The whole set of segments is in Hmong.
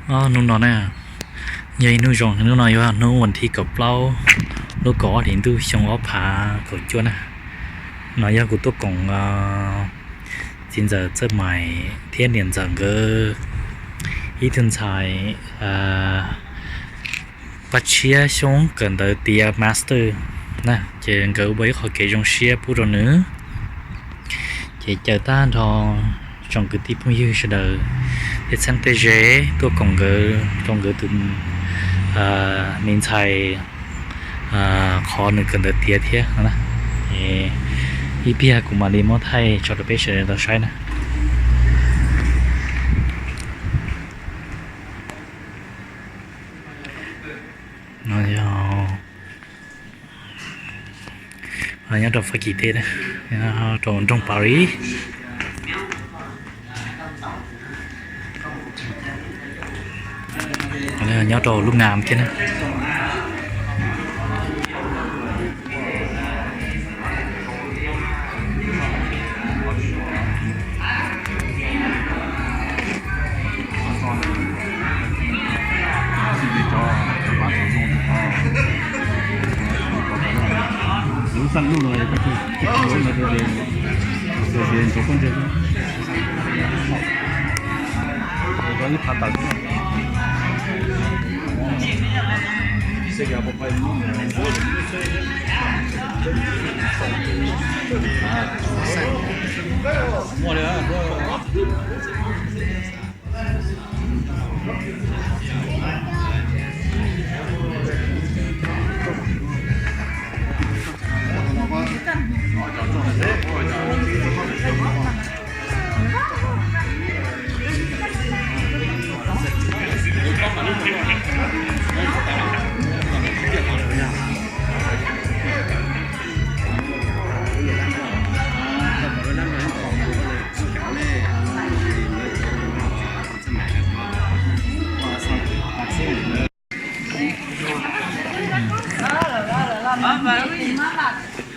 Hnub no na, yog ib hnub zoo, hnub no yog hnub vas thib kaum plaub lub kaum ob hlis ntuj xyoo ob phav kaum cuaj na. No yog kuv tuaj koom txiv ntxawm Txawj Mais thiab niam ntxawm nkawd ib tug ntxhais pab tshiab xyoob kawm ntawv tiav master na, ces nkawd ua ib qho kev zoo siab pub rau nws. Ces caw tag nrho tsoom kwv tij phooj ywg sawv daws tej txheeb tej ze tuaj koom nkawd rau nkawd tus me ntxhais qhov nws kawm ntawv tiav thiab. Ib pliag kuv mam li muab thaij tso rau peb sawv daws tau saib na. Nyob rau Fab Kis teb, rau nroog Paris, nyob rau lub Nam thiab na.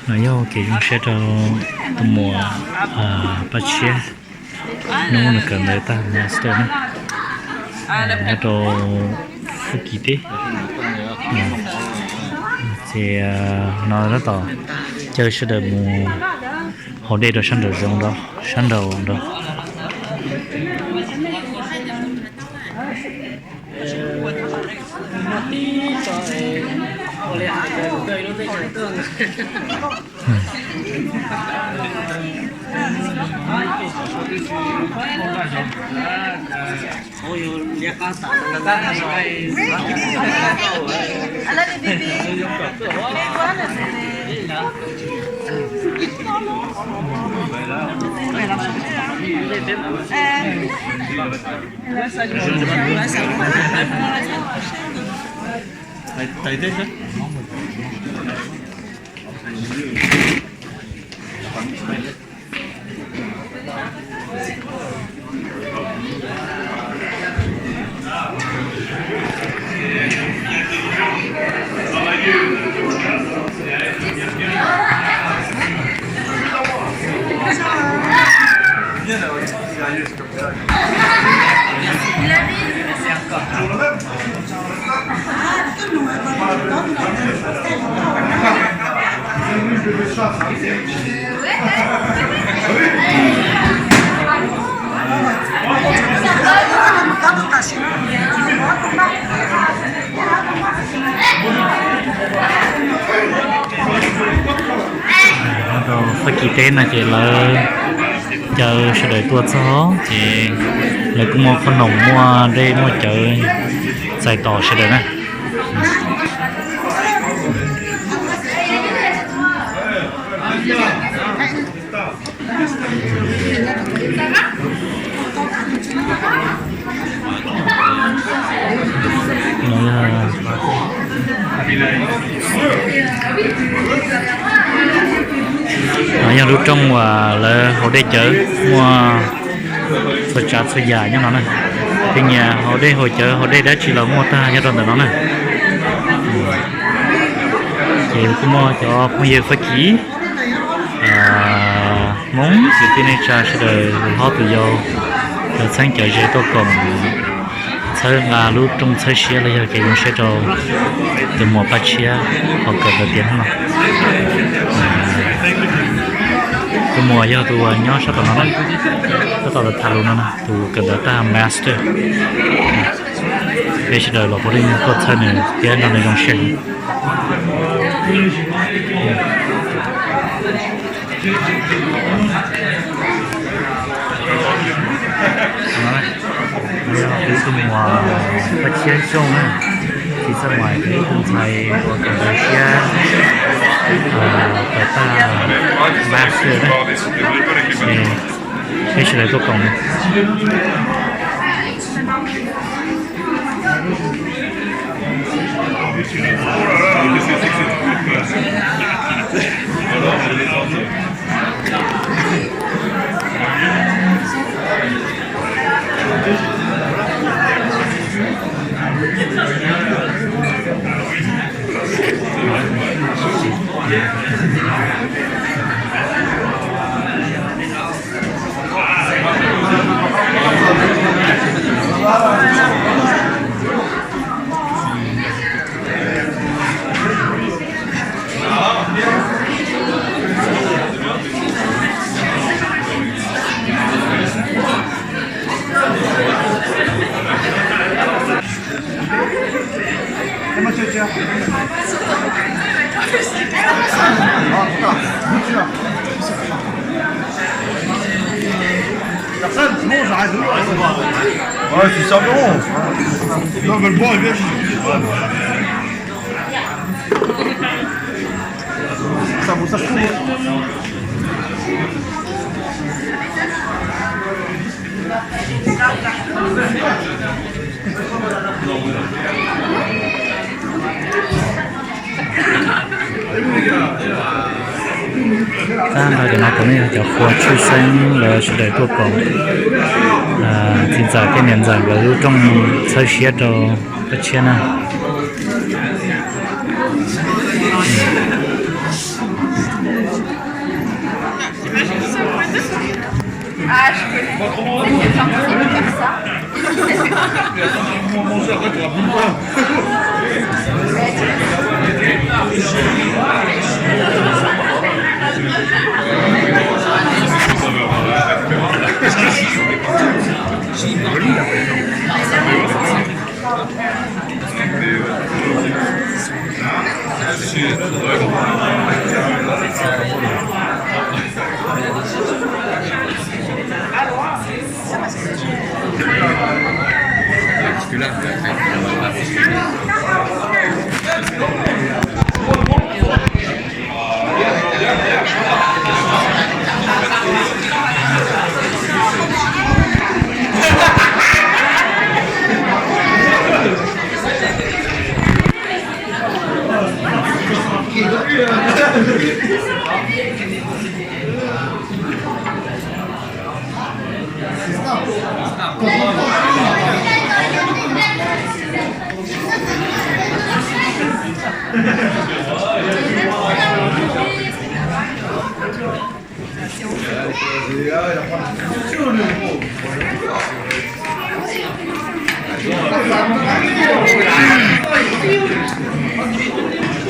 No yog kev zoo siab rau tus muam Paj Tshiab, hnub nws kawm ntawv tag master na, nyob rau Fab Kis teb. Ces no tab tom caw sawv daws mus haus dej rau sab nraum zoov nrad, sab nraum nrad. Rau Fab Kis teb no ces lawv caw sawv daws tuaj txog ces lawv kuj muaj qhob noom, muaj dej muaj cawv txais tos sawv daws na. No yog lub rooj uas lawv haus dej cawv, muaj txhua tsav txhua yam nyob no na. Tej nyias haus dej haus cawv haus dej dab tsi los muaj tag nyob rau ntawm no na. Ces kuj muaj cov phooj ywg Fab Kis, Hmoob kwv tij neej tsa sawv daws, tus hlob tus yau, cov txheeb cov ze tuaj koom Txhawb nqa lub rooj txhawb siab los yog kev zoo siab rau tus muam Paj Tshiab hauv kawm ntawv tiav hnub no. Tus muam yog tus uas nyob sab tom no na, tab tom tham lus no na, tus kawm ntawv tag master. Peb sawv daws los puav leej tuaj txhawb nws thiab nrog nws zoo siab heev. Yog ib tug muam Paj Tshiab Xyooj na, txiv Xab Maiv, ib tug ntxhais uas kawm ntawv siab, kawm tag master na. Peb sawv daws tuaj koom nws. Ouais, c'est simplement. Non, mais le bois, il vient. Ça, bon, ça, je trouve. Tag nrho cov no puav leej yog cov qhua tshwj xeeb lawv sawv daws tuaj koom txiv ntxawm thiab niam ntxawm nkawd lub rooj txhawb siab rau Paj Tshiab na.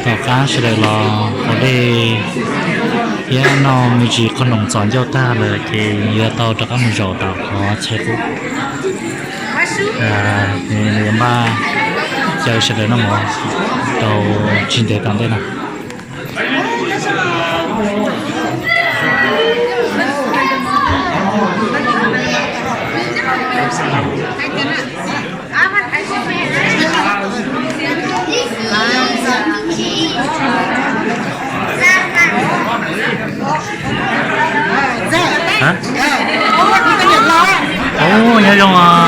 Tom qab sawv daws los haus dej thiab noj me ntsis qhob noom txos ncauj tag lawm ces yuav tau rov qab mus zaum tom qhov chaw qub. Nws yuav npaj caw sawv daws noj mov rau tsis ntev tom ntej no. Ub, nyob zoo os.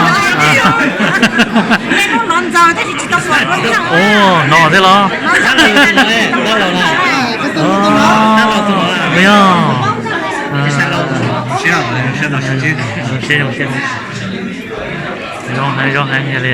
Ub, no thiab los? Yog. Zoo heev, zoo heev li.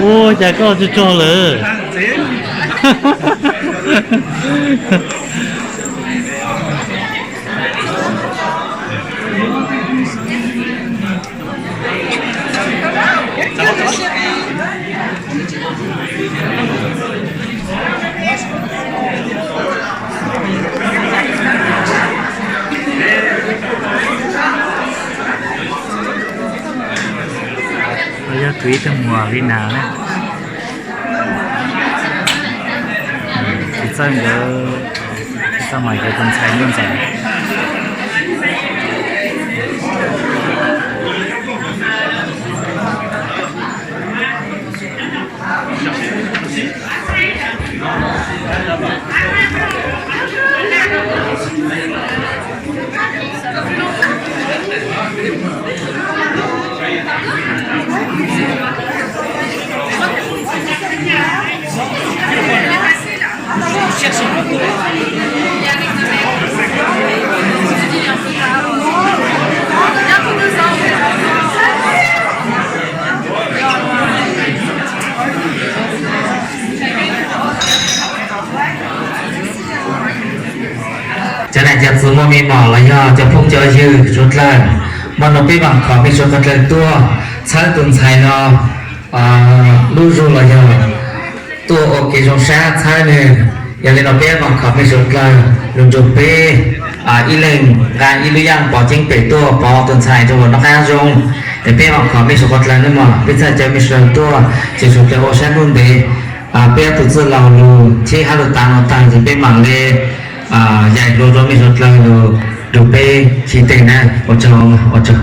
Ua cas koj tsuag tsuag lawm? Yog kwv tij muam li nas na. Tsis txawj nkawd, tsis txawj mas nkawd tus ntxhais ntuj ntxawm. Cov nam cov txwv muaj me mom los yog cov phooj cov ywg suav dlawg, hmo no peb vam khom mej suav dlawg tuaj txhawb tus ntxhais no lub zug los yog tuaj ua kev zoo sab txhawb nws. Yog li no peb vam khom mej suav dlawg lug nrug peb ib leeg nqa ib lub yaaj pov ceeb pem tuaj pov tus ntxhais rua noj qab zoo. Es peb vam khom mej suav dlawg nawb mog, peb txhaj caw mej suav dlawg tuaj ces suav dlawg ua sab ntuj ntev. Peb ob tug txwj laug lug tsheb hab lug taag no taag ces peb maam le yaim hluas rua mej suav dlawg lug nrug peb khi teg na. Ua tsaug, ua tsaug.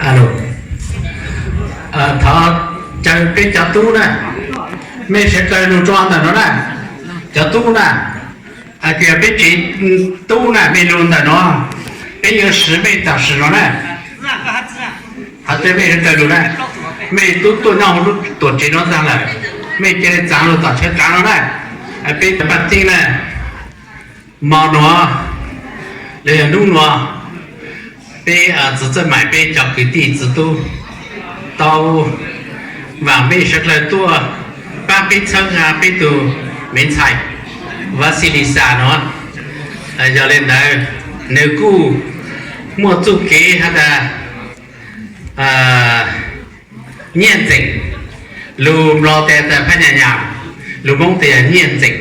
Alo, thov caw peb cov tub na, mej sawv dlawg lug rua ntawm no na, cov tub na, hais tias peb tsev tub na mej lug ntawm no, peb yuav siv mej tam sim no na. Hais tias mej sawv dlawg lug na, mej tub tuaj nyob huv lub tuam tsev no ntag lawm, mej ca le txaav lug tom tshawv tsaav no na. Peb cov paj tij na, mo nuav los yog nub nuav, peb txiv txawj mais peb cov kwv tij txiv tub tau vaam mej sawv dlawg tuaj paab peb txhawb nqa peb tug me ntxhais Vasilisa no. Yog le ntawd, nws kuj muaj txuj kev has tas nyiaj ntxeem, lug Nplog tas tas phaj nyam nyam, lug Moob tas yog nyiaj ntxeem.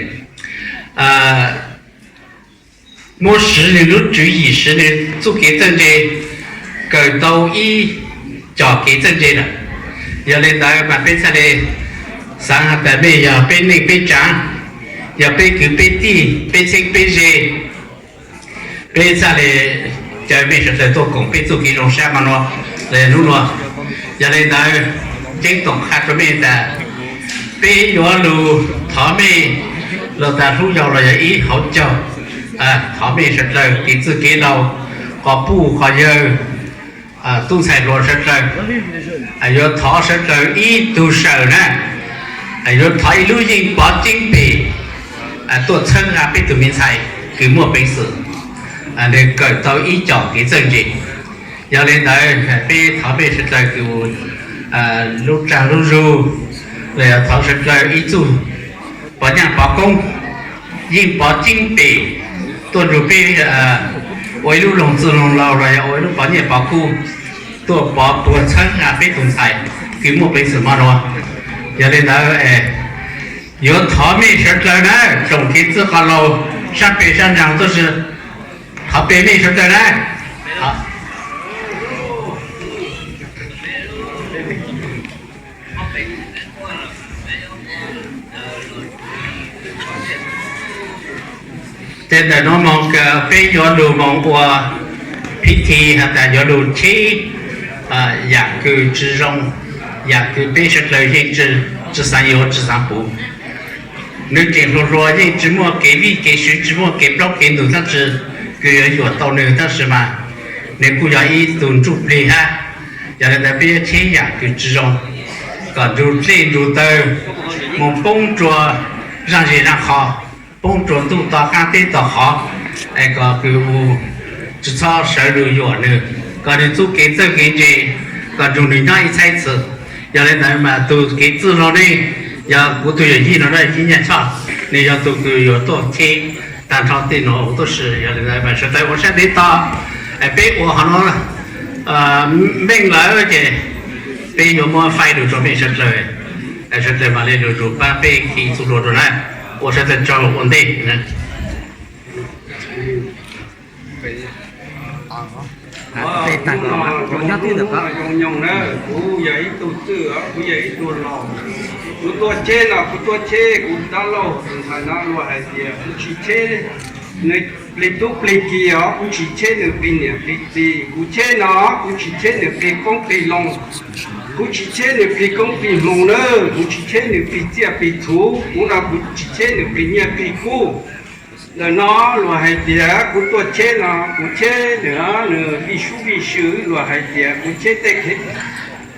Muab siv nws lub tswv yim, siv nws txuj kev txawj ntse, kawm tau ib co kev txawj ntse lawm. Yog le ntawd mas peb txhaj le xaav has tas mej yog peb neej peb tsaav, yog peb kwv peb tij, peb txheeb peb ze. Peb txhaj le caw mej sawv dlawg tuaj koom peb txuj kev zoo sab hmo no, los yog hnub no. Yog le ntawd, ceeb toom qha rua mej tas, peb yuav lug thov mej lug tas hlub yau los yog ib hauv caug, thov mej sawv dlawg kev txwj kev laug, qhov puj qhov yawg, tub ntxhais hluas sawv dlawg, yuav thov sawv dlawg ib tug sawm na, yuav thov ib lub yeej pov ceeb pem tuaj txhawb nqa peb tug me ntxhais kws muaj peev xwm, nwg kawm tau ib com kev txawj ntse. Yog le ntawd, peb thov mej sawv dlawg kws lub tsaag lub zug, los yog thov sawv dlawg ib txuj pov nyaaj pov koob, yeej pov ceeb pem tuaj nrug peb ua ib lub loog txwj loog laug los yog ua ib lub pov nyiaj pov kub, tuaj pov puag txhawb nqa peb tug ntxhais kws muaj peev xwm hmo no. Yog le ntawd, yuav thov mej sawv dlawg na, tsoom kev txwj qhov laug sab peg sab nraag tuab si, thov peb mej sawv dlawg na. Ces ntawm nuav moog peb yuav lug moog ua phiv thi has tas yuav lug cheb yaam kws tsi zoo, yaam kws peb sawv dlawg yeej tsi xaav yuav tsi xaav puv. Nwg tseem hluas hluas yeej tsi muaj kev vij kev swv, tsi muaj kev plaub kev ntug, tab sis kws yuav yuam tau nwg, tab sis mas nwg kuj yog ib tug ntsuj plig hab. Yog le ntawd peb yuav cheb yaam kws tsi zoo, kom nrug dlej nrug taw moog poob rua zaaj zej zaaj qho, poob rua ntuj to qaab teb to qhov, es kom kws tsi txhob sawv lug yuam nwg, kom nwg txuj kev txawj kev ntse, kom nrug nwg nyob ib txhab ib txhis. Yog le ntawd mas tug kev txwj laug ne, yog kuv tug yawm yij no na, Cib Nyaj Choj, nwg yog tug kws yuav tuaj cheb taag nrho tej nuav huv tuab si. Yog le ntawd mas sawv dlawg ua sab ntev tos, peb ua qhov nuav meej lawm ces peb yuav muab faib lug rua mej sawv dlawg, sawv dlawg mam le lug nrug pab peb khi txuj hlua rua na. Ua sawv dlawg tsaug ua ntej. Hnub no zoo nyoog na, kuv yog ib tug txwj, kuv yog ib tug laug. Kuv tuaj cheb no kuv tuaj cheb kuv dab laug tus ntxhais no luag hais tias kuv tsis cheb nws plig tub plig ki os, kuv tsis cheb nws plig niam plig txiv. Kuv cheb no kuv tsis cheb nws plig qoob plig loo, kuv tsis cheb nws plig koob plig hmoo na, kuv tsis cheb nws plig txiaj plig txhu, kuv no kuv tsis cheb nws plig nyiaj plig kub. Ntawm no luag hais tias kuv tuaj cheb no kuv cheb nws, nws vij sub vij sw, luag hais tias kuv cheb tej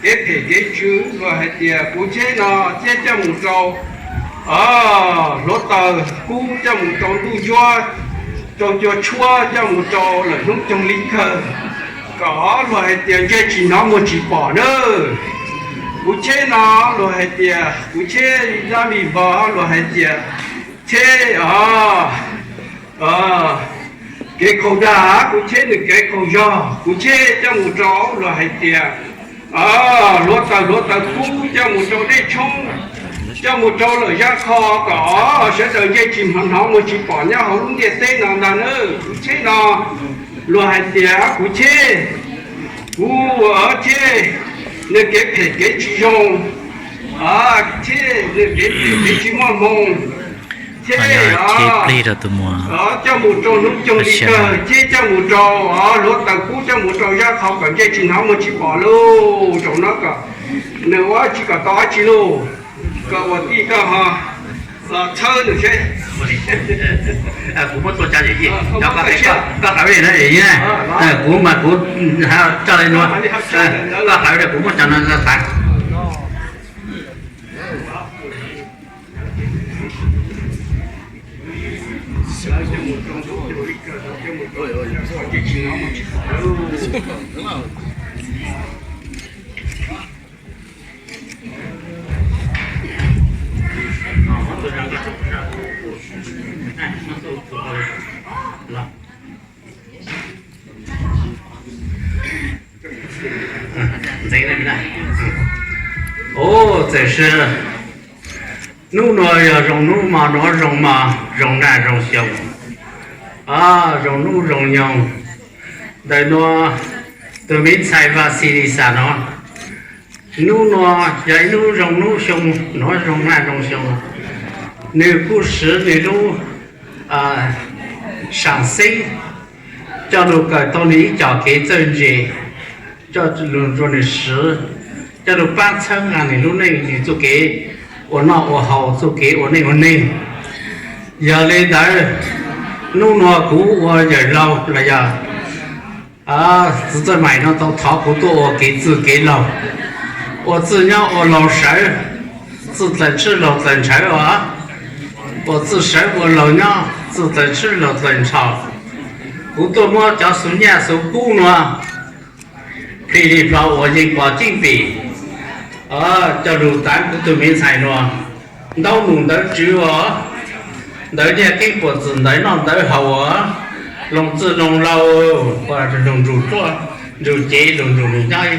kev phem kev tswv, luag hais tias kuv cheb no cheb coj mus rau hluav taws kub, coj mus rau ntuj ncuab, rau cua tshuab, coj mus rau lawm hnub coog li kawg, kom luag hais tias ntse tsis hnov muag tsis pom na. Kuv cheb no luag hais tias kuv cheb dab mi npog, luag hais tias cheb kev khaus dag, kuv cheb nws kev khaus zog, kuv cheb coj mus rau luag hais tias hluav taws hluav taws kub, coj mus rau dej tshoob, coj mus rau lawm zaj qho, kom sawv daws ntse tsis hnov muag tsis pom nyob hauv lub ntiaj teb no ntag na. Kuv cheb no luag hais tias kuv cheb, kuv cheb nws kev phem kev tsis zoo, cheb nws kev phem kev tsis muaj hmoo, cheb coj mus rau hnub coog li kawg, cheb coj mus rau hluav taws kub, coj mus rau zaj qho kom ntse tsis hnov muag tsis pom lauj. Zaum no kom nws ua tsis kom tau dab tsi lauj, kom ua tij koj ho los txhawb nws seb. Kuv muab tua cas yawm yij, koj qhia na yawm yij, kuv mas kuv coj li nuav, koj qhia kuv muab cov no xav. Ub, txawm sis hnub nuav yog zoo hnub mog, nuav zoo mog, zoo nag zoo xyoo, zoo hnub zoo nyoog. Ntawm nuav tus me ntxhais Vasilisa no, hnub nuav yog ib hnub zoo hnub xyoo, nuav zoo nag zoo xyoo. Nws kuj siv nws lub saam xeeb coj lug kawm tau nws ib co kev txawj ntse, coj lug rua nws swv, coj lug paab txhawb nqaa nws lub neej, nws txuj kev ua noj ua haus, txuj kev ua neej ua neeg. Yog le ntawd, nub nua kuv ua yawm laug los yog txiv txawj maim no tau thov kuv tuaj ua kev txwj kev laug, ua txwj nyob ua laug sawv, txwj dlaws tshwj laug dlaws ntshaw os, ua txwj sawv ua laug nyob, txwj dlaws tshwj laug dlaws ntshaw. Kuv tuaj muab cov xuv nyaj xuv kub nua plhis li plho uas yeej pom ceeb pem, coj lug taav kuv tug me ntxhais nua, ntaub num ntawv tswv os, ntawv nyiaj keeb puas txwm, ntawv noj ntawv haus os, loos txwj loos laug, loos ntsug tuaj ntsug cev, loos ntsug nws nyob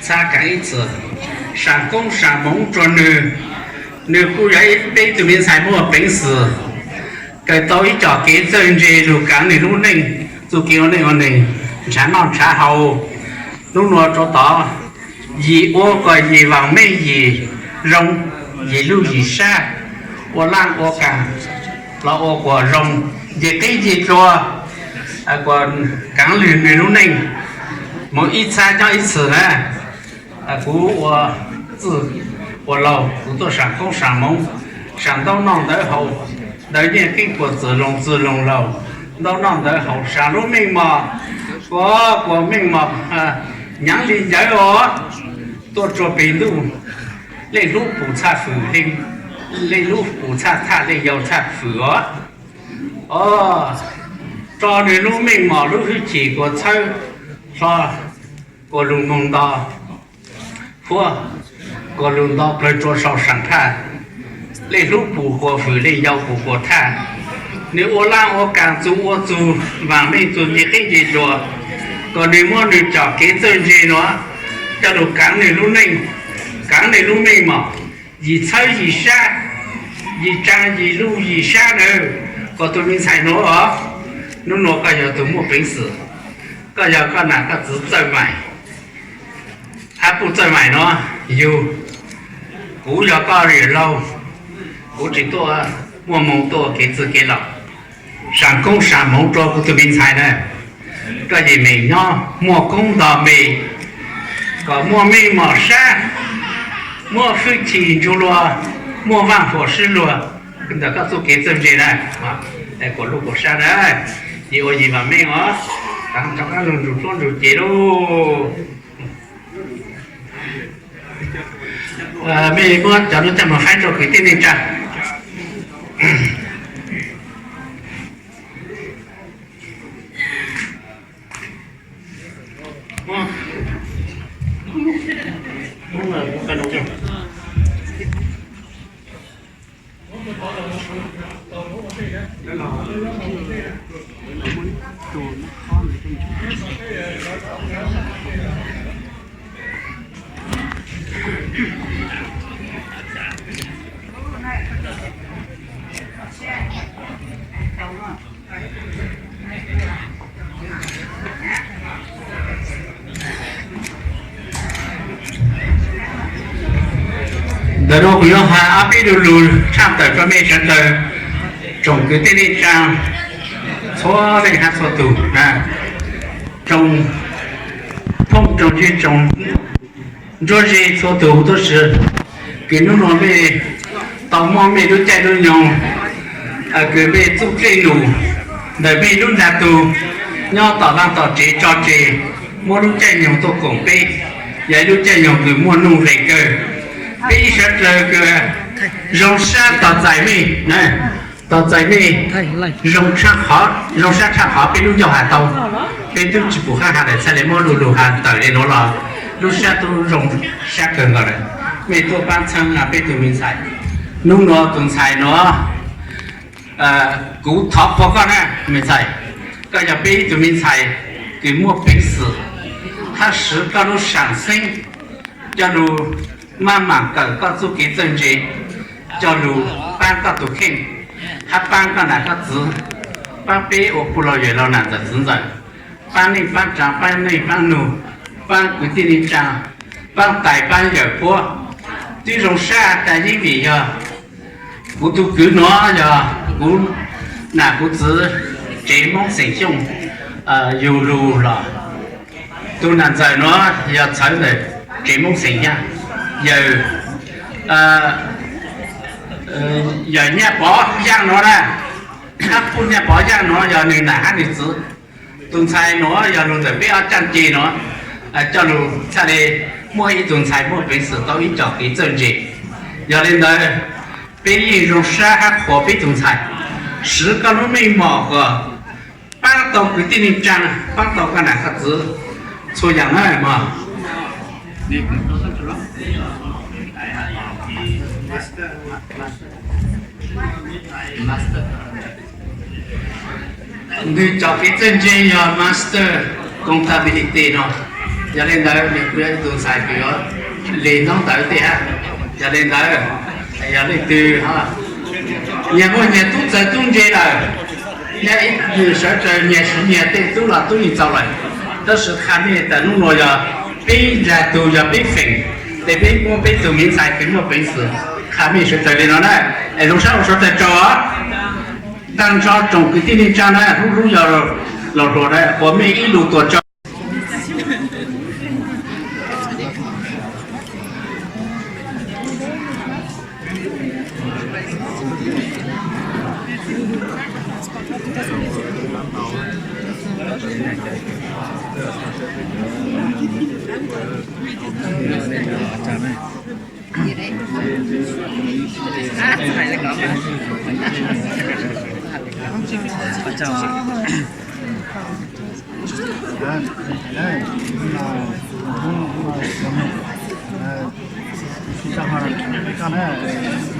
txhab kaav ib txhis, saam koob saam moov rua nws. Nws kuj yog peb tug me ntxhais muaj peev xwm kawm tau ib co kev txawj ntse lug kaav nws lub neej, txuj kev ua neej ua neeg, nrhav noj nrhav haus. Nub nua rua tod, yim ua kom yim vaam meej, yim zoo, yim luj yim sab, ua laaj ua kaam los ua kuas zoo, nce qib nce dlua, kuas kaav lug nws lub neej moog ib txhab nyob ib txhis na. Kuv ua txwj ua laug, kuv tuaj saam koob saam moov, saam ntaub noj ntawv haus, ntawv nyiaj keeb puas txwm, loos txwj loos laug, ntaub noj ntawv haus, saam lub meej mom, kuas kuas meej mom hnyav le ncawv os, tuaj rua peg ntuj, leej hlub pum txhaj fwm, leej hlub pum txhaj thaj, leej yau txhaj fwm os. Tso nws lub meej mom lub hwj chim kuas txhawb hlo, kuas lug moog nto huab, kuas lug nto plawg rua sau saam thaj, leej hlub pum kuas fwm, leej yau pum kuas thaj. Nws ua laaj ua kaam txug ua txug vaam meej, txug nce qib nce dlua, kuas nws muab nws cov kev txawj ntse nua coj lug kaav nws lub neej, kaav nws lub meej mom, yim txhawb yim sab, yim tsaa yim luj yim sab nawb. Kuas tug me ntxhais nua os, nub nua koj yog tug muaj peev xwm, koj yog koj nam koj txiv txawj maim hab puj txawj maim nua, yug, kuv yog koj yawm laug, kuv tseem tuaj muaj moog tuaj kev txwj kev laug, saam koob saam moov rua kuv tug me ntxhais na. Koj yim meem nyob muaj koob nto npe, kom muaj meej mom sab, muaj hwj chim ntsug luag, muaj vaaj huam sib luag ntawm koj txuj kev txawj ntse na. Kuas luj kuas sab na, yim ua yim vaam meej os, tav rov qaab lug ntsug tuab ntsug cev lauj. Mej muab cov nuav coj moog faib rua kwv tij neej tsaa. Ntawm nuav kuv yuav has ob peb lu lug tshaj tawm rua mej sawv daws, tsoom kwv tij neej tsaa txhua leej hab txhua tug, tsoom phooj tsoom ywg, tsoom ntsuab ze txhua tug huv tub si, kws nub nua mej tau muab mej lub caij lub nyoog, kws mej txuj dlej num ntawm mej lub ntaag tug nyob tom vaaj tom tsev tso tseg, muab lub caij nyoog tuaj koom peb, yog ib lub caij nyoog kws muaj nuj nqes kawg. Peb sawv dlawg kws zoo sab tos txais mej, tos txais mej zoo sab tshaj qhov peb lub ncauj has tau. Peb tub tsi pum qab has lawm, txhaj le muab lu lug has tawm le nuav los lub sab tub zoo sab kawg nkaus lawm. Mej tuaj paab txhawb peb tug me ntxhais. Nub nua tus ntxhais nuav, kuv thov qhuas koj na me ntxhais, koj yog peb ib tug me ntxhais kws muaj peev xwm hab swv koj lub saam xeeb coj lug maj mam kawm koj txuj kev txawj ntse, coj lug paab koj tug kheej, hab paab koj nam koj txiv, paab peb ua puj laug yawm laug nam ntxawm txiv ntxawm, paab neej paab tsaa, paab neej paab nug, paab kwv tij neej tsaa, paab tais paab yawm puab. Twb zoo sab tas yeeb vim yog kuv tug kwv nuav yog kuv nam kuv txiv tsev Moob xeem Xyooj, Yug lug los tus nam ntxawm nuav yog txhawv ntawm tsev Moob Xeem Yaj, yawg, yawg Nyaj Pov Yaaj nuav na, hab puj Nyaj Pov Yaaj nuav yog nwg nam hab nwg txiv. Tus ntxhais nuav yog lug ntawm peb ob caj nce nuav, coj lug txhaj le muaj ib tug ntxhais muaj peev xwm tau ib co kev txawj ntse. Yog le ntawd, peb yeej zoo sab hab qhuas peb tus ntxhais, swv koj lub meej mom kom paab tau kwv tij neej tsaa, paab tau koj nam koj txiv txhua yaam na mog. Nwg cov kev txawj ntse yog master contability no. Yog le ntawd nwg kuj yog ib tug ntxhais kws yuav le noob ntawd tej hab. Yog le ntawd, yog leej twg nyias muaj nyias tub txawg tub ntse lawm, nyob ib sawv daws nyias siv nyias tej tub los tub yeej txaus lawm. Tab sis qha mej tas nub nuav yog peb ncaag tug yog peb feem, tes peb muab peb tug miv ntxhais kws muaj peev xwm, qha mej sawv daws le no na, es zoo sab ua sawv daws tsaug. Taag nrho tsoom kwv tij neej tsaa na, hlub hlub yog laug hluas na, ua mej ib lus tuam tsaug. Koj na,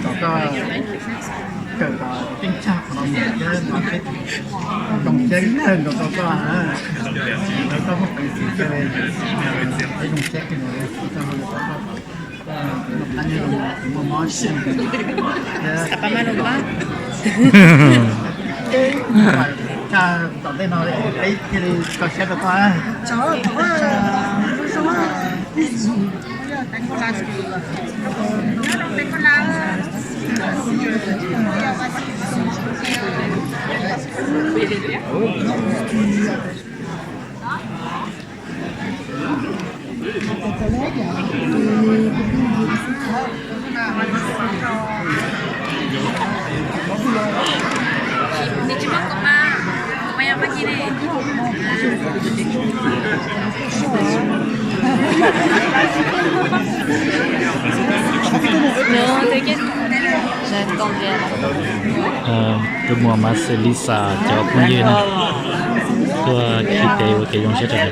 kom koj kawm kom keej tshaj qhov no mus thiab no thiab, zoo siab nrog koj, nrog koj muaj peev xwm thiab, zoo siab kawg nkaus li, koj nrog koj, koj noj qab nyob zoo, muaj mob siab thiab. Tshaj tom ntej no peb thiaj li kho siab rau koj. Tus muam Marcelisa cov phooj ywg na, tuaj khi tes ua kev zoo siab rau.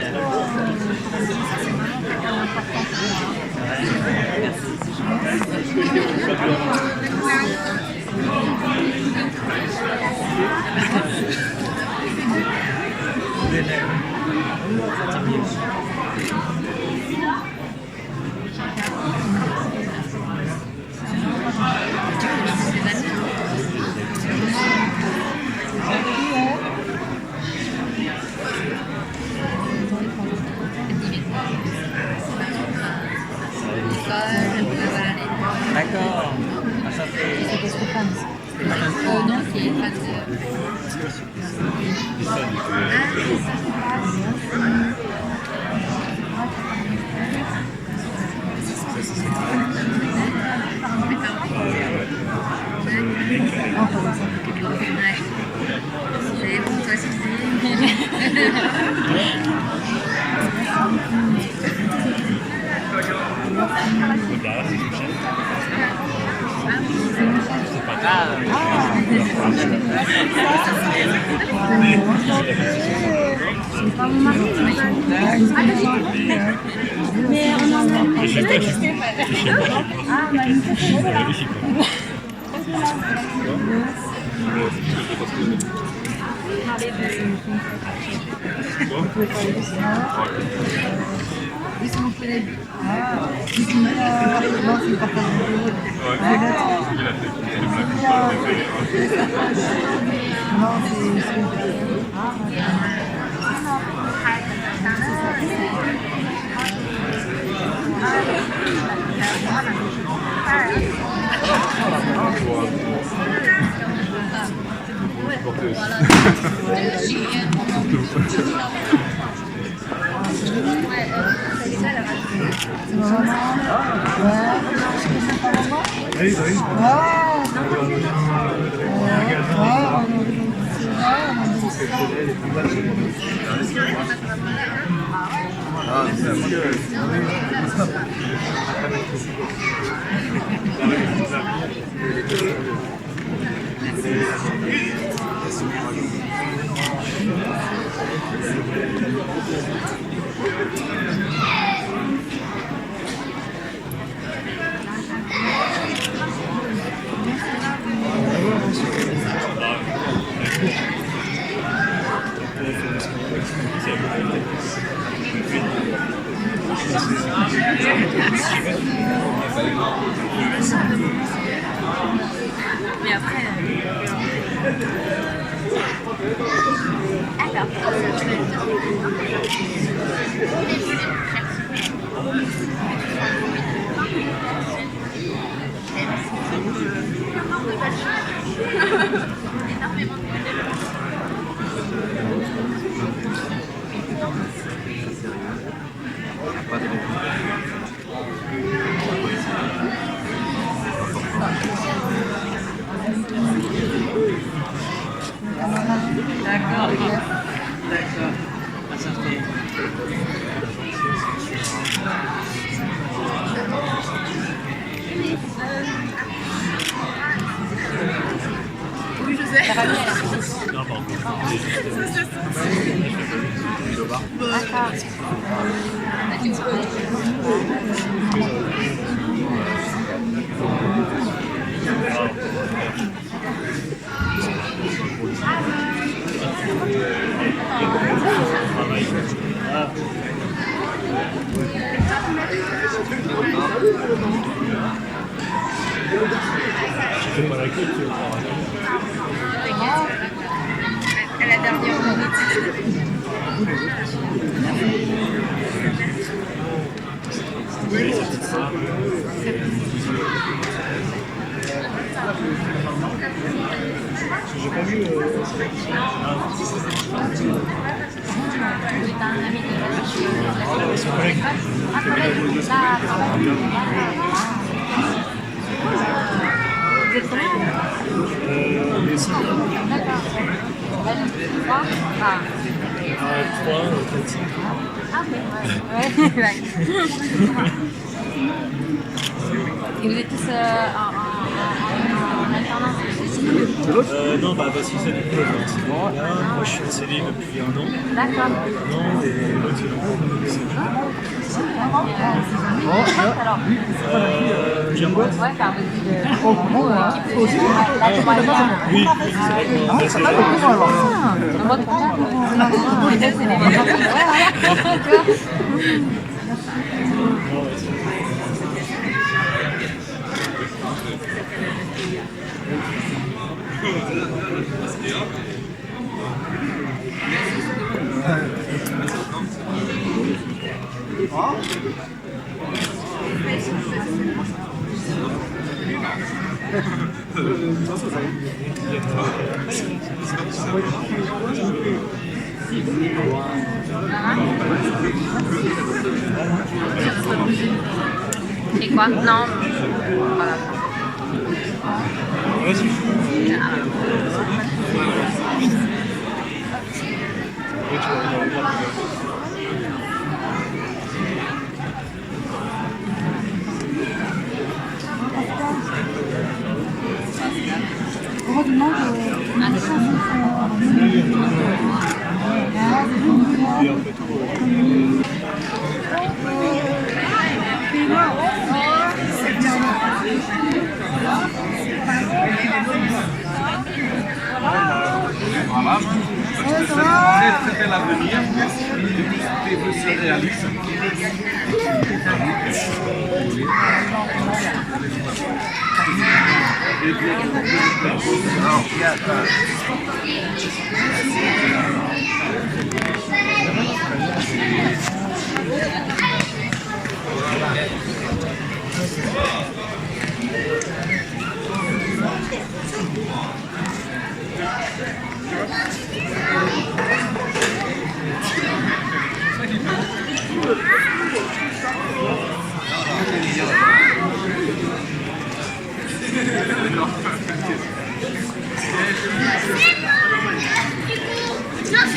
C'est vraiment... Ouais. Ouais, ouais, ouais, ouais, c'est vrai, on a des... Mais après, euh, alors, D'accord. D'accord. Ah, ça fait. Oui, je sais. D'accord. À la dernière minute. J'ai pas vu, euh, son collègue. Vous êtes combien ? Euh, on est cinq. D'accord. Trois ? Ah. Euh, trois, euh, quatre, cinq. Ah, ok. Ouais, ouais. Et vous êtes tous, euh, en, en, en, en alternance ? Euh, non, bah, parce que ça, du coup, elle est en C D I là. Moi, je suis en C D I depuis un an. D'accord. Un an, et l'autre, il est en C D I. Alors, euh, Jean-Baptiste. Ouais, enfin, vous dites, euh, euh, la troisième. Oui, oui, c'est vrai que... Ah, ça va, le cours, alors ? Ah, votre... D'accord. C'est quoi ? Non, voilà. Heureusement que... Voilà. C'était l'avenir. C'était réaliste.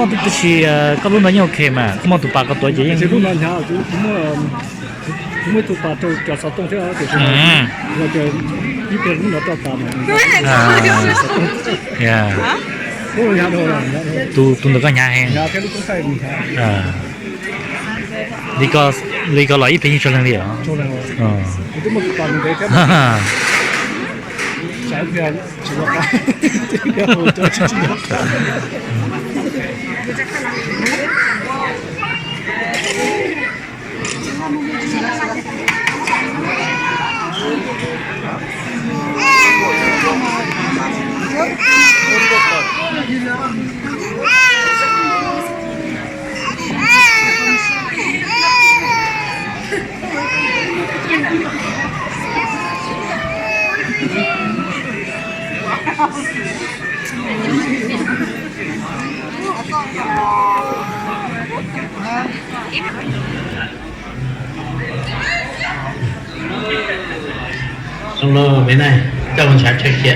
Tab sis koj lub no yeej ok mas, koj muaj tus pas koj tuav ces yeej. Kuv muaj ib tug pas rau cov xov tooj thiab, tiam sis ib pliag lub no roj tas mas. Tus ntawm koj hnyav heev. Li ko los ib pliag yeej tsau leeg li os. Coj mus ntshav tseg cia,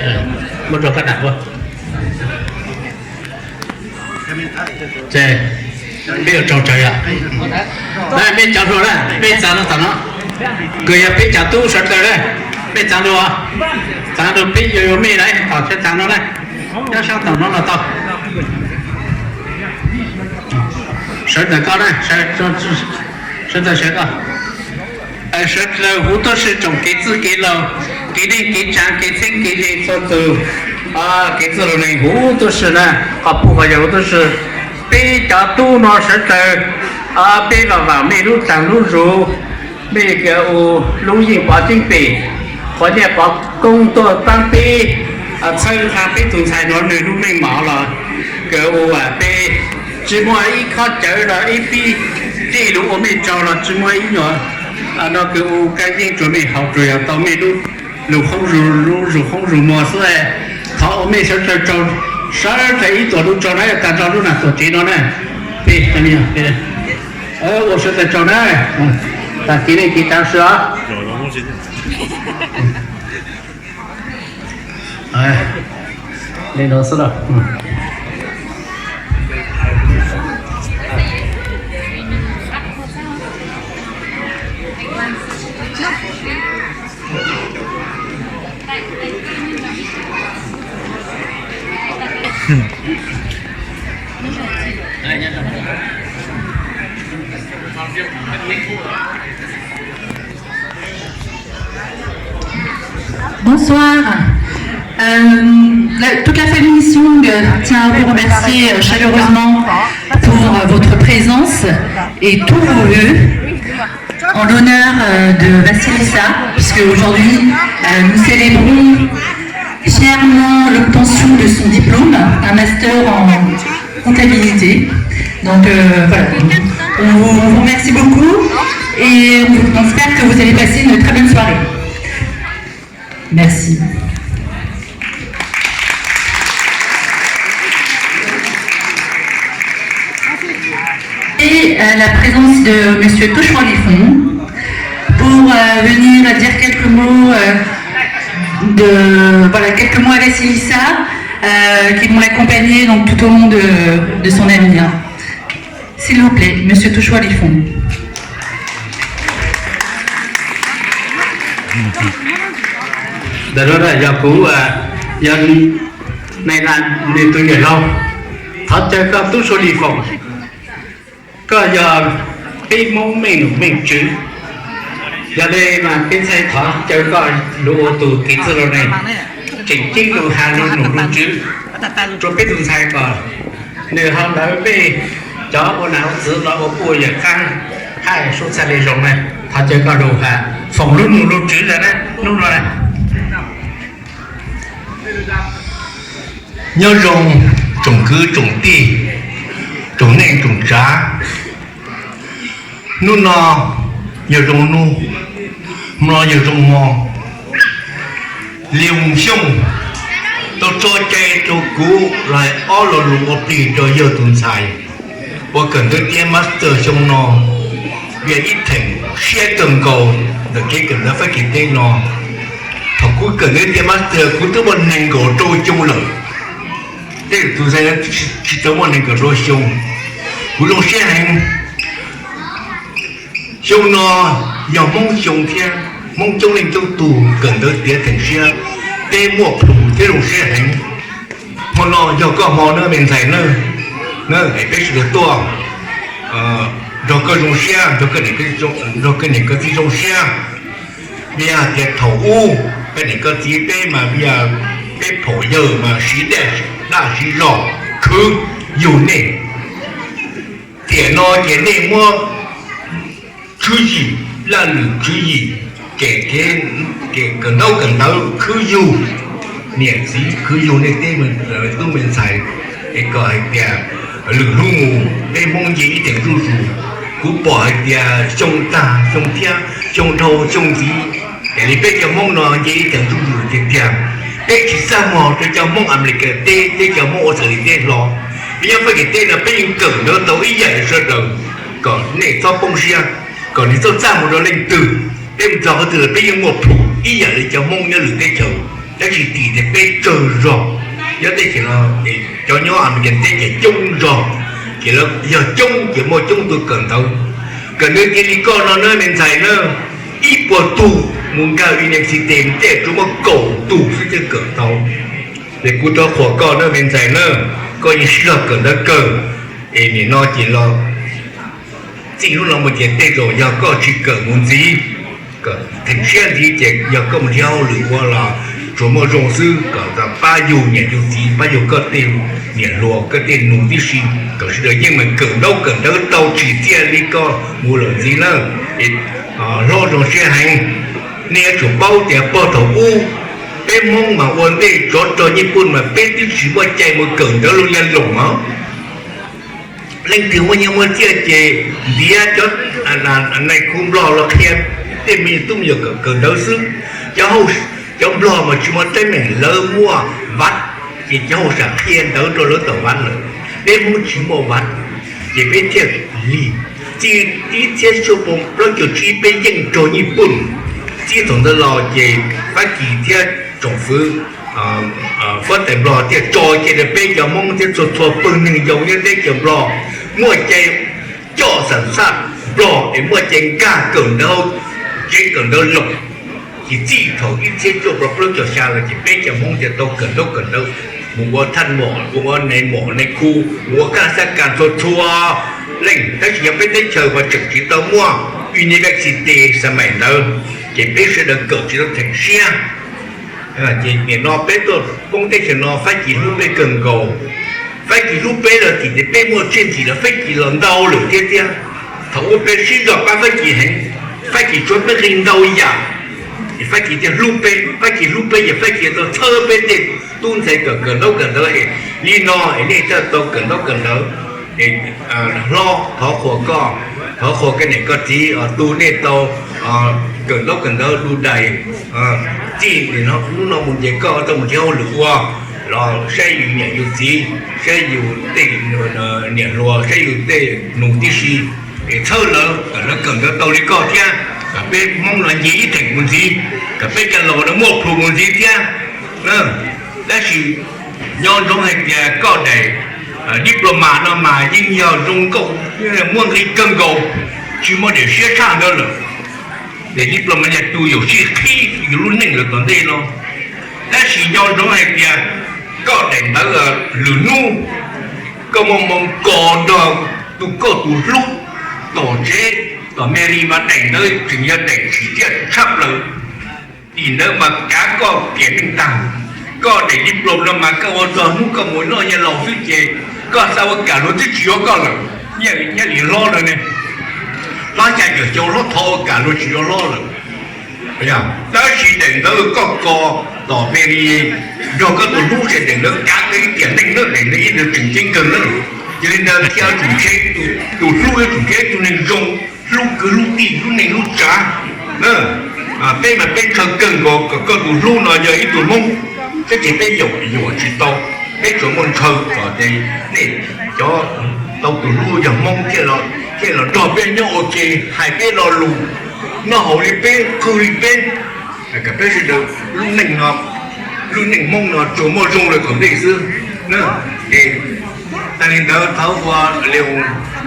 muab rau koj dam ua. Peb yuav tsaug tsawv yom. Peb cov hluas na, peb txav no tom no, kws yog peb cov tub sawv daws na, peb txav lug, txav lug peb yuav yuav mej na, tom sawv txav no na, nyob sab tom no los tau. Sawv ntawm koj na, sawv ntawm sawv koj. Sawv daws huv tuaj sim tsoom kev txwj kev laus, kev neej kev tsaav, kev txheeb kev ze txhua txug, kev txwj laus neeg huv tuaj sim na, qhov puj qhov yawg huv tuaj sim. Peb cov tub no sawv daws, peb vam vam mej lub taag lub zug, mej kws ua lub yeej pov tseeb pem, qhov nyaj pov koob tuaj paab peb, txhawb nqa peb tug ntxhais no nwg lub meej mom los kws ua peb tsi muaj ib khob cawv los ib pib dlej lug ua mej tsaug los tsi muaj ib nyuag no kws ua kab yeej rua mej haus rua yog tau mej lub lug qhoob zug, lub zug qhoob zug muag xwb. Thov ua mej sawv daws tsaug, sawv daws ib tuam lug tsaug na, tag nrho lub nam tuam tsev no na. Peb ua sawv daws tsaug na, tag kev neej kev tsaav sawv os. Li no xwb los. Bonsoir. Euh, la- toute la famille Sung, euh, tient à vous remercier, euh, chaleureusement pour, euh, votre présence et tous vos vœux en l'honneur, euh, de Vassilissa, puisque aujourd'hui, euh, nous célébrons fièrement l'obtention de son diplôme, un master en comptabilité. Donc, euh, voilà, on vous, on vous remercie beaucoup et on, on espère que vous allez passer une très bonne soirée. Merci. Et, euh, la présence de Monsieur Tochon Lifon pour, euh, venir dire quelques mots, euh, de, voilà, quelques mots à Vassilissa, euh, qui vont l'accompagner donc tout au long de, de son avenir. S'il vous plaît, Monsieur Tochon Lifon. Ntawm no yog kuv, yog nej na, nej tug yawm laug, thov caw koj Tub Suav Lis Foom, koj yog peb Hmoob meej num meej tswv. Yog li mas peb ntxhais thov caw koj lug ua tug kev txwj laus neeg tseem ceeb lug has lug num lug tswv rua peb tug ntxhais kom nws ho ntawd peb cov ua nam ua txwv los ua puj ua yawm qaab hab sub txhaj le zoo na. Thov caw koj lug has foom lub num lub tswv lawm na hnub no na. Nyob zoo tsoom kwv tsoom tij, tsoom neej tsoom tsav. Hnub no yog zoo hnub, hmo no yog zoo hmo. Liam Xyooj tau tso cai rua kuv lais ob lo lus ua plig rau yawg tug ntxhais uas kawm ntawv tiav master xyoo no, yog ib theem siab kawg nkaus ntawm kev kawm ntawv Fab Kis teb no. Thaum kuv kawm ntawv tiav master kuv twb muaj nees nkaum rau xyoo lawm, tej tus ntxhais tsis tau muaj nees nkaum rau xyoo. Kuv zoo siab heev. Xyoo no yog Hmoob xyoo thiab, Hmoob coob leej coob tug kawm ntawv tiav theem siab, peb muaj plhus thiab zoo siab heev. Hmo no yog koj hmo na me ntxhais na, es peb sawv daws tuaj nrog koj zoo siab, nrog koj niam koj txiv zoo siab. Vim hais tias thaum ub peb niam koj txiv peb mas vim peb phaum yawg mas siv daj siv zog khwv yug nej. Tiam no ces nej muab tswv yim, laj lwm tswv yim, kev kawm ntaub kawm ntawv khwv yug niam txiv, khwv yug nej tej tub me ntxhais, es kom hais tias lwm hnub mus peb Hmoob nce ib theem zuj zus. Kuv pom hais tias xyoo tag xyoo thiab xyoo dhau xyoo ntxiv, es li peb cov Hmoob no nce ib theem zuj zus tiag tiag. Peb tsis txaj muag rau cov Hmoob Amelikas teb, peb cov Hmoob Australia teb hlo. Peb nyob Fab Kis teb no peb yeej kawm ntawv tau ib yam li sawv daws. kom nej txhob poob siab, kom nej txhob txaj muag rau leej twg. Peb mus txog qhov twg los peb yeej muaj plhus ib yam li cov Hmoob nyob lwm teb chaws, tab sis tim tias peb tsawg zog. Nyob teb chaws no, cov nyob Amelikas teb ces coob zog, ces lawv yog coob ces muaj coob tus kawm ntawv. Kawm ntawv cia li koj no na me ntxhais na, ib puas tug mus nkag university tej tsuas muaj kaum tug xwb thiaj kawm tau. Ces kuv thov qhuas koj na me ntxhais na, koj yeej sib zog kawm ntawv kawg. Es nim no ces los txij hnub no mus ces tej zaum yog koj tsis kawm mus ntxiv, kawm theem siab ntxiv ces yog koj mus nrhiav hauj lwm ua los tsuas muaj zoo xwb, kom pab yug niam yug txiv, pab yug koj tej niam hluas koj tej nus tib si, kom sawv daws yeej meem kawm ntaub kawm ntawv tau tsim txiaj li koj mus lawm ntxiv na. Es hlob zoo siab heev, nej yuav tsum paub tias puag thaum ub peb Hmoob mas ua ntej tsov rog Nyij Pooj mas peb twb tsis muaj cai mus kawm ntawv lub yaj loos os. Leej twg muaj nyiaj muaj txiaj ces ntiav cov nais khu Nplog los qhia tej me tub me nyuam kawm ntawv xwb. Cov, cov Nplog mas tsis muaj teeb meem, lawv muaj vaj, ces cov hauj sam qhia ntawv rau lawv tom vaj lawm. Peb Hmoob tsis muaj vaj, ces peb thiaj lig. Txij ib txhiab cuaj pua plaub caug tsib peb yeej raug Nyij Pooj txib thaum ntawd los ces Fab Kis thiab tsoom fwv huab tais Nplog thiaj tso cai rau peb cov Hmoob thiab txhua txhua pawg neeg yau nyob teb chaws Nplog muaj cai coj xam xaj Nplog es muaj cai nkag kawm ntawv hauv tsev kawm ntawv Loos. Ces txij thaum ib txhiab cuaj pua plaub caug xya los ces peb cov Hmoob thiaj tau kawm ntaub kawm ntawv, mus ua thaj mom, mus ua nais mom nais khu, mus ua kaj xab kas txhua txhua leej. Tab sis yog peb teb chaws mas tseem tsis tau muaj university xam mais ntawd, ces peb sawv daws kawm tsis tau theem siab. Ces nim no peb tuaj poob teb chaws no Fab Kis hlub peb kawg nkaus. Fab Kis hlub peb los tim tias peb muaj txiaj ntsig los Fab Kis los ntau lawm thiab thiab. Thaum ub peb sib zog pab Fab Kis heev, Fab Kis tsuav peb nqi ntau yam, es Fab Kis thiaj hlub peb. Fab Kis hlub peb ces Fab Kis tau txhawb peb tej tub ntxhais kawm kawm ntaub kawm ntawv es li no es nej thiaj tau kawm ntaub kawm ntawv. Hlob, thov qhuas koj, thov qhuas koj niam koj txiv uas tu nej tau kawm ntaub kawm ntawv du dais. Txij hnub no mus ces koj tau mus nrhiav hauj lwm ua los saib yus niam yus txiv, saib yus tej niam hluas, saib yus tej nus tib si, es txhawb lawv kom lawv kawm ntawv tau li koj thiab, kom peb Hmoob no nce ib theem mus ntxiv, kom peb cov laus no muaj plhus mus ntxiv thiab. Tab sis nco ntsoov hais tias koj daim diploma no mas yeej yog zoo nkauj, muaj nqi kawg nkaus, tsis muaj daim siab tshaj ntawd lawm. Daim diploma yog tus yuam sij qhib yus lub neej lawm tom ntej no. Tab sis nco ntsoov hais tias koj daim ntawv lwm hnub koj muaj moo kos nrog tus, koj tus hlub tom tsev tom Mary mas daim ntawd tseem yog daim tsim thiaj tshaj plaws. Tim ntawd mas kav koj tiam neej tag. Koj daim diploma no mas koj ua txog hnub koj mus noj nyiaj laus xwb ces koj xav ua kam luag twb tsis yuav koj lawm. Nyiaj li hlob no ne, hlob xya caum xyoo hlob thov ua kam luag tsis yuav hlob lawm. Tab sis daim ntawd koj kos tom Mary nrog koj tus hlub ces daim ntawd kav koj ib tiam neej na, daim ntawd ib ntawd tseem ceeb kawg na. Yog li ntawd thiaj tsum nrhiav tus hlub, yuav tsum nrhiav tus neeg zoo, hlub kwv hlub tij, hlub neej hlub tsav. Peb mas peb ntshaw kawg nkaus kom koj tus hlub no yog ib tug Hmoob, tab sis peb yuam yuam tsis tau. Peb tsuas muaj ntshaw kom tias nej cov tau tus hlub yog Hmoob thiaj los nrog peb nyob ua ke, hais peb lo lus, noj haus li peb, qw li peb, kom peb sawv daws lub neej no, lub neej Hmoob no tsuas muaj zoo lawm thaum ntej xwb. Es tas li ntawd thov ua Li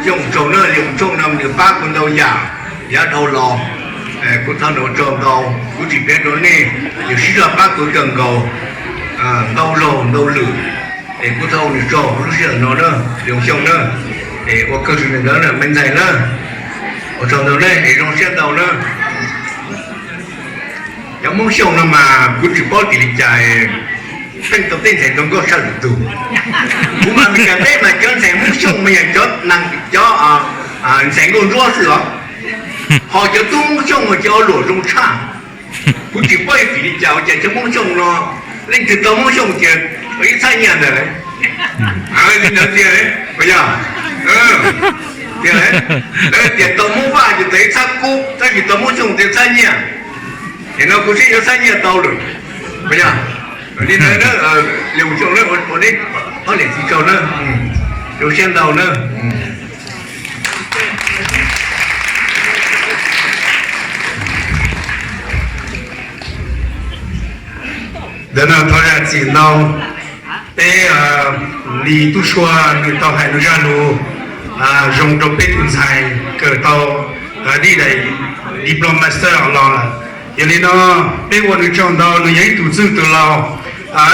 Xyooj tsaug na, Li Xyooj no nws pab kuv ntau yam yav dhau los, kuv thov nws ua tsaug ntau. Kuv tsis piav rau nej, yus sib zog pab kuv kawg nkaus ntau zaug ntau lwm, es kuv thov ua nws tsaug lub sij hawm no na, Li Xyooj na. Es ua kawg tsis ntawd na me ntxhais na, ua tsaug ntau na, es zoo siab ntau na. Cov Hmoob Xyooj no mas kuv tsis paub tim li cas, pheej tau tej ntxhais zoo nkauj tshaj lwm tus. Kuv mas Meskas teb mas cov ntxhais Hmoob Xyooj mas yog cov, cov ntxhais nkauj ntsuab xwb os. Ho cov tub Hmoob Xyooj mas cov ua luam zoo tshaj. Kuv tsis paub tim li cas ua cas cov Hmoob Xyooj no, leej twg tau Hmoob Xyooj ces ib txhab nyiaj ntawd. Li ntawd tiag, puas yog? Tiag, lawv tias tau Hmoob Vaj ces tau ib txhab kub, tab sis tau Hmoob Xyooj tau ib txhab nyiaj. Es no kuv saib yuav txhab nyiaj tau lawm, puas yog? Li ntawd, Li Xyooj na, ua neb ob niam txiv tsaug na, zoo siab ntau na. Ntawd no thov zam txim ntau, peb li tub sua nws tau hais nws zaj lus zoo rau peb tus ntxhais kawm tau dib dais diploma master los lawm. Yog li no peb ua nws tsaug ntau, nws yog ib tug txwj tus laus,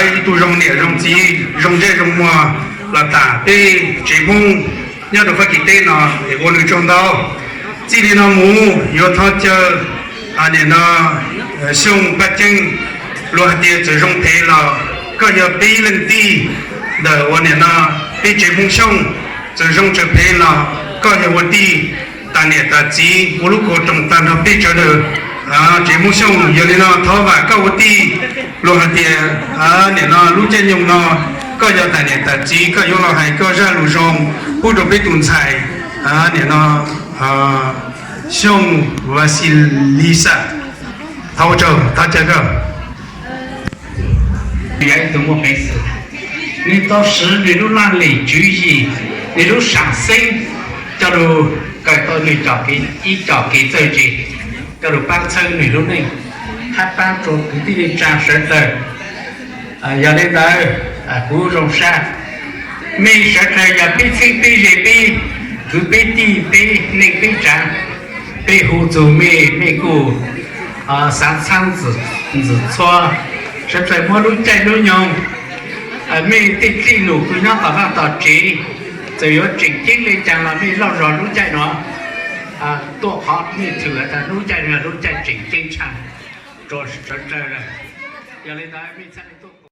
ib tug zoo niam zoo txiv zoo ntsej zoo muag los tham peb tsev Hmoob nyob rau Fab Kis teb no, es ua nws tsaug ntau. Txij li no mus yuav thov caw nim no Xyooj Paj Ceeb, luag hais tias txawm zoo phem los koj yog peb ib leej tij ntawm ua nim no peb tsev Hmoob Xyooj, txawm zoo txawm phem los koj yog ua tij tas niam tas txiv ua lub kua roog tag nrho peb sawv daws tsev Hmoob Xyooj. Yog li no thov vam koj ua tij, luag hais tias nim no lub caij nyoog no koj yog tas niam tas txiv, koj yuav los hais koj zaj lus zoo pub rau peb tus ntxhais nim no Xyooj Vasilisa. Thov ua tsaug, thov caw koj. Yog ib tug muaj peev xwm, nws tau siv nws lub laj lim tswv yim, nws lub sam xeeb coj lug kawm tau nws ib co kev txawj ntse, coj lug paab txhawb nws lub neej, hab paab rua kwv tij neej tsaa sawv dlawg. Yog li ntawd, kuv zoo sab, mej sawv dlawg yog peb txheeb peb ze peb kwv peb tij peb neej peb tsaav, peb hu txug mej, mej kuj xaav txhaab ntxwm txhua, sawv dlawg muab lub caij lub nyoog, mej tej dlej num kws nyob tom vaj tom tsev, txawm yuav tseem ceeb le caag los mej loj zog lub caij nuav, tuaj qhov mej thwm tas lub caij nuav lub caij tseem ceeb tshaaj rua sawv dlawg lawm. Yog li ntawd mej txhaj le tuaj